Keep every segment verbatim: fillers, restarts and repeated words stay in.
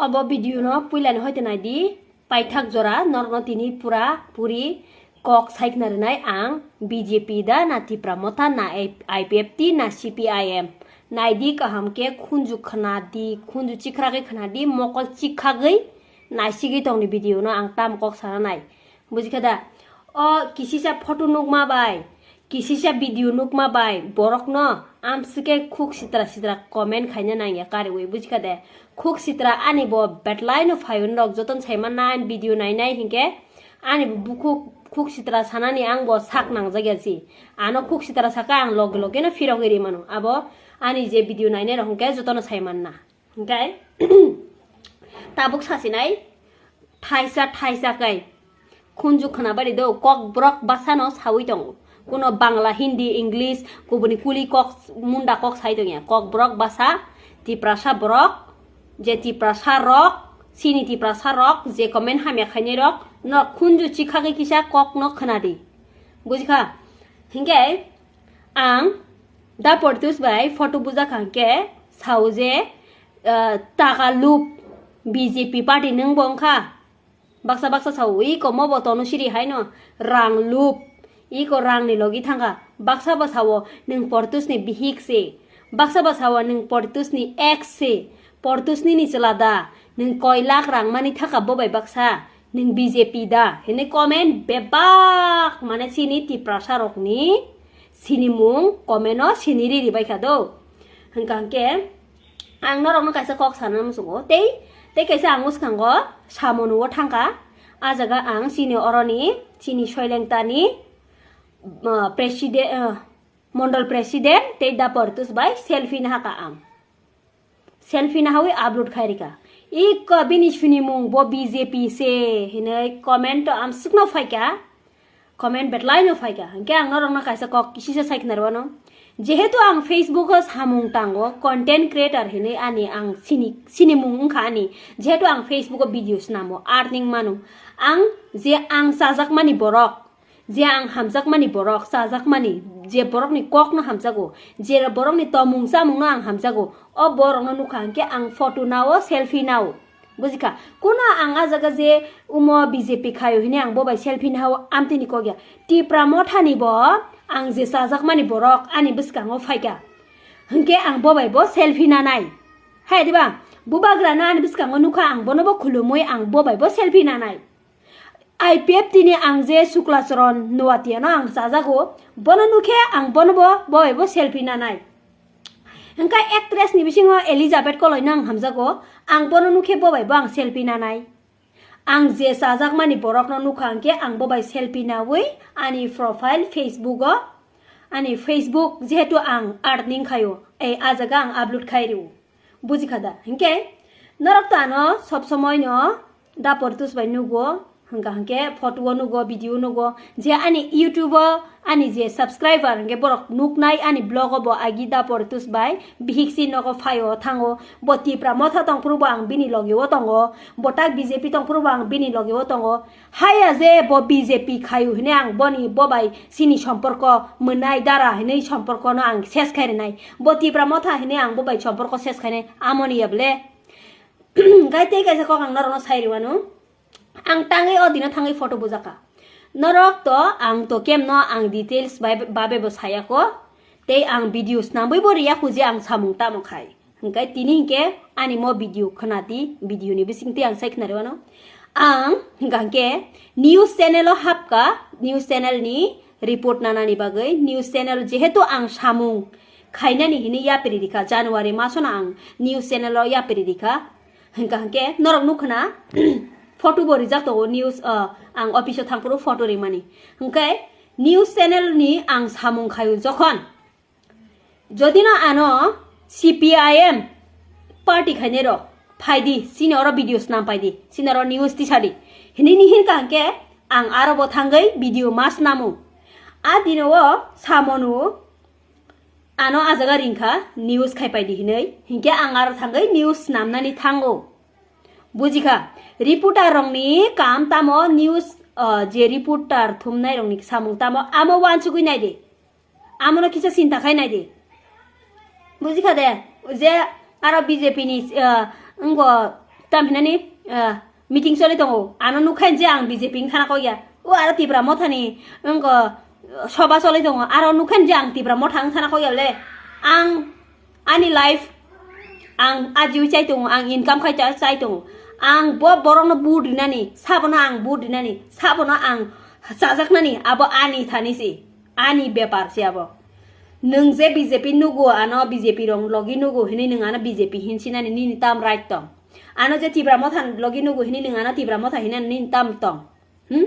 Abo video no puilani hoite naidi, paithak jora norokno tini pura puri kok saikna rwnai ang, B J P da na Tipra Motha na I P F T na C P I M. Naidi kaham khe khunju khna di, khunju chikhra khe khna di, mokol chikhagwi naisigwi tongni video no ang tamo kok sana nai. Bujikha da? O kisisa photo nukma bai, kisisa video nukma bai borokno amsike khuk sitra sitra comment khaina nangya kariwi, bujikha de? Khuk sitra ani bo betlaino phaiwi rok joton saima nai video nainai hinkhe ani bo bukhuk khuk sitra sanani ang bo sak nangjak ya si. Ano khuk sitra saka ang loge loge no phirogwi ri mano. Abo ani je video nainai rok hinkhe jotono saimanna. Hinkhe tabuk sasinai thaisa thaisa kai khunju khna bari do, kok borok basa no sawi tongo. Kuno Bangla, Hindi, English, kubuni kuli kok, munda kok sai tongya. Kok borok basa, Tiprasa borok, je Tiprasa rok, sini Tiprasa rok, je comment hamya khainai rok, no khunju chikhagwi kisa kok no khna di. Bujikha? Hinkhe ang da Portus bai photo bujak hinkhe sao je, ah, taka lup B J P party nung bo wngkha. Baksa baksa sao, iko mo bo Tonu Siri haino rang lup, iko rang ni logi thangkha. Baksa ba sao nung Portus ni bihik se, baksa ba sao nung Portus ni ex se, Portus ni ni chwla da, nung koi lakh rang mani thaka bo bai baksa, nung B J P da, hini comment bebak mane sini Tiprasa rok ni sini mung comment o sini riri bai kha do. Hwnkha hwnkhe ang norokno kaisa kok sana muchungo. Tei, tei kaisa ang bwskango samung o thangkha. A jaga ang chini oroni, chini Soilengtani, ah, president, ah, mondol president tei da Portus bai selfie nahaka ang. Selfie nahawi upload khai rika. Iko bini sini mung bo B J P se hinwi comment o amsukno phaikha. Comment betlaino phaikha. Hwnkhe ang norokno kaisa kok kisisa saikna rwano. Jehetu ang Facebook o samung tango, content creator hinwi ani ang sini, sini mung wngkha ani. Jehetu ang Facebook o video snamo, earning mano. Ang je ang chajakmani borok, je ang hamjakmani borok, chajakmani, je borokni kokno hamjago, je borokni tomung chamungno ang hamjago, o borokno nukha hwnkhe ang photo nao, selfie nao. Bujikha? Kuno ang a jaga je umo B J P khaio hini ang bo bai selfie nahao amtini kok ya. Tipra Mothani bo ang je chajakmani borok ani bwskango phaikha. Hwnkhe ang bo bai bo selfie nanai. Hai diba? Bubagrano ani bwskango nukha ang bono bo khulumui ang bo bai bo selfie nanai. I P F T ni ang je Sukla Charan Noatia no ang chajago, bono nukhe ang bono bo, bo bai bo selfie nanai. Hwnkhe actress ni bisingo Elizabeth Koloi no ang hamjago, ang bono nukhe bo bai bo ang selfie nanai. Ang je chajakmani borok no nukha hwnkhe ang bo bai selfie nawi ani profile Facebook o, ani Facebook jehetu ang earning khaio, ei a jaga ang upload khai rio. Bujikha da? Hinkhe norok to ano sob somoi no da Portus bai nugo, hwnkha hwnkhe photo o nugo, video o nugo, je ani YouTube o ani je subscriber hwnkhe borok nuknai ani vlog o bo agi da Portus bai bihik si nogo phaio thango, bo Tipra Motha tong phuru bo ang bini loge o tongo, bo tak B J P tong phuru bo ang bini loge o tongo. Haya je bo B J P khayu hine ang boni bo bai sini somporko mwnai dara hinui somporko no ang ses khai rinai. Bo Tipra Motha hine ang bo bai somporko ses khainai amoni ya ble. Gai tei kaisa kok ang norokno sai riwanu. Ang tangwi o dino thangwi photo bujaka. Norok to ang to kemno ang details bai, babe bo sayako. Tei ang video snambwi bo riyaku je ang samung tamo khai. Hwnkhe tini hinkhe ani mo video khwnadi, video ni bisingtwi ang sai khwnari wano. Ang hwnkha hwnkhe news channel o hapka, news channel ni report nanani bagwi, news channel jehetu ang samung khainani hinwi yapri rikha, January masono ang news channel o yapri rikha. Hwnkha hwnkhe norok nukhwna photo bo rijak tongo news, ah, ang office o thangphuru photo rimani. Hwnkhe news channel ni ang samung khayu jokhon, jodi no ano C P I M party khainai rok phaidi, sini oro video snam paidi, sini oro news tisadi hinwi ni hinkha hwnkhe ang aro bo thangwi video ma snamo. A dino o samonu ano a jaga ringkha news khai paidi hinwi, hinkhe ang aro thangwi news snamnani thango. Bujikha, reporter rokni kam tamo news, ah, je reporter thumnai rokni samung tamo amo wansugwi naidi. Amono kisa sinta khai naidi. Bujikha de, je aro B J P ni, ah, wngbo Tam hinani, ah, meeting choli tongo. Ano nukha je ang B J P wng thana kok ya. O aro Tipra Mothani wngkha, soba choli tongo. Aro nukha je ang Tipra Motha wng thana kok ya le. Ang ani life ang ajiwi chai tongo, ang income khai cha-, chai tongo. Ang bo borokno vote rinani, sabono ang vote rinani, sabono ang chajaknani, abo ani thani se, ani bepar se abo. Nwng je B J P nugo, ano B J P rong logi nugo hinwi nwng ano B J P hinsinani nini tam right tong. Ano je Tipra Motha logi nugo hinwi nwng ano Tipra Motha hinani nini tam tong. Hmm?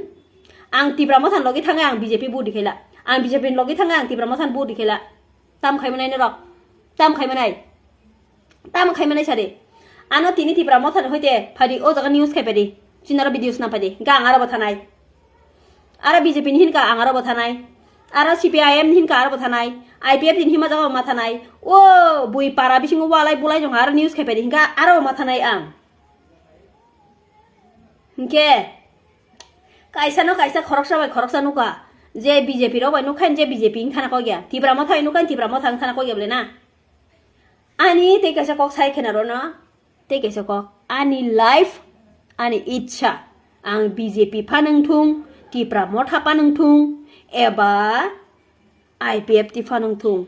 Ang Tipra Motha logi thangwi ang B J P vote dikhela. Ang B J P logi thangwi ang Tipra Motha vote dikhela. Tam khai manai norok. Tam khai manai. Tam khai manai sari. Ano tini Tipra Motha ni hoite phadi o jaga news khai padi. Chinaro video sna padi. Ga ang aro bo thanai. Aro B J P ni hinka ang aro bo thanai. Aro C P I M ni hinka aro bo thanai. I P F ni hima jaga bo ma thanai. O bui para bisingo walai bulai jong aro news khai padi hinka aro bo ma thanai ang. Hinkhe kaisa no kaisa khoroksa bai khoroksa nukha je B J P rok bai nukha je B J P wng thana kok ya. Tipra Motha bai nukha Tipra Motha wng thana kok ya bole na. Ani tei kaisa kok sai khena rono. Tei kaisa kok, ani life, ani ichha. Ang B J P phanang thung, Tipra Motha phanang thung, eba I P F T phanang thung.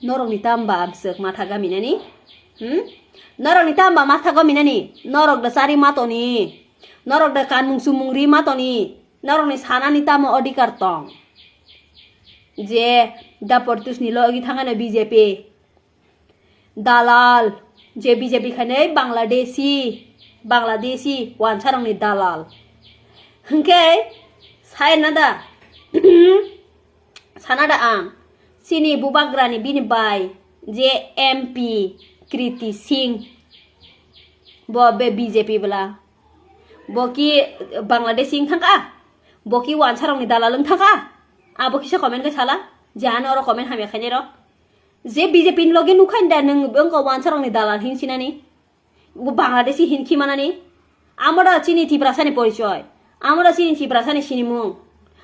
Norokni tamba amswk matha gaminani? Hmm? Norokni tamba matha gaminani? Norok da chari matoni. Norok da kanmung sumung ri matoni. Norokni sanani tamo odhikar tong. Je da portusni logi thangano B J P. Dalal, je B J P khainai Bangladeshi, Bangladeshi wansarokni dalal. Hinkhe sai na da, sana da ang, chini bubagrani bini bai, je M P Kriti Singh, bo be B J P bwla. Bo ki Bangladeshi wng thangkha? Bo ki wansarokni dalal wng thangkha? Abo kisa comment khe sala, je ano oro comment hamya khainai rok. Je B J P ni logi nukha da nwng wngkha wansarokni dalal hinsinani, bo Bangladeshi hinki manani, amo da chini Tiprasani porichoi, amo da chini Tiprasani sinimung,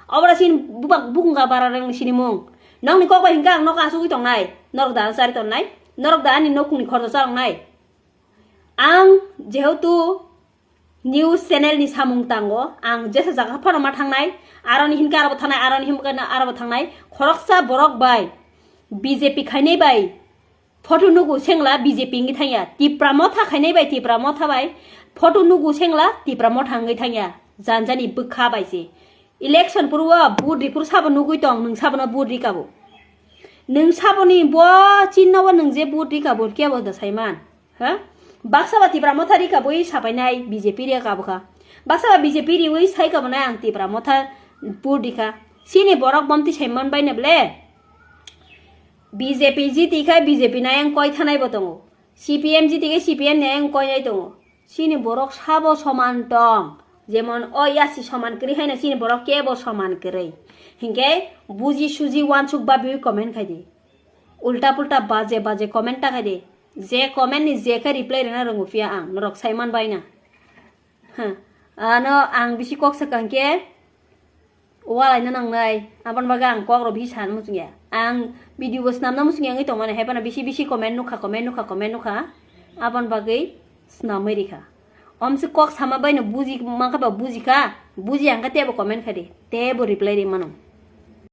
obo da chini bubak bukunga bararokni sinimung. Nokni kok bai hinkhe ang nok asugwi tongnai, norok da chari tongnai, norok da ani nokungni khorjo charoknai. Ang jehetu news channel ni samung tango, ang jesa jaga phano ma thangnai, aroni hinka aro bo thangnai, aroni hinka aro bo thangnai, khoroksa borok bai B J P khainai bai photo nugu sengla B J P wngwi thangya, Tipra Motha khainai bai Tipra Motha bai photo nugu sengla Tipra Motha wngwi thangya, janjani bwkha bai se. Election purwo vote ri phuru sabo nugwi tong, nwng sabono vote ri kabo. Nwng saboni bo chinno o nwng je vote ri kabo kebo da saiman. Ha? Baksa ba Tipra Motha ri kabui sapainai B J P ri kabukha. Baksa ba B J P riwi sai kabonai ang Tipra Motha vote rikha. Chini borok bomti saiman bai na ble. B J P jiti khe B J P ni ayang koi thanai bo tongo. C P M jiti khe C P M ni ayang koi nai tongo. Chini borok sabo soman tong. Jemon o yasi soman kwrwi haino chini borok kebo soman kwrwi. Hinkhe buji suji wansuk babiwi comment khai di. Ulta pulta baje baje comment ta khai di. Je comment ni je khe reply rwna rwngo phiya ang, norok sai man bai na. Ha, ano ang bisi kok sakang khe walaina nangnai, aboni bagwi ang kok rok bisi sana muchung ya. Ang video bo swnamna muchung ya wngwi tongmani, hai phano bisi bisi comment nukha, comment nukha, comment nukha, aboni bagwi swnamwi rikha. Omsi kok sama bai no buji mankha ba buji kha, buji ang khe tebo comment khai di, tebo reply ri mano.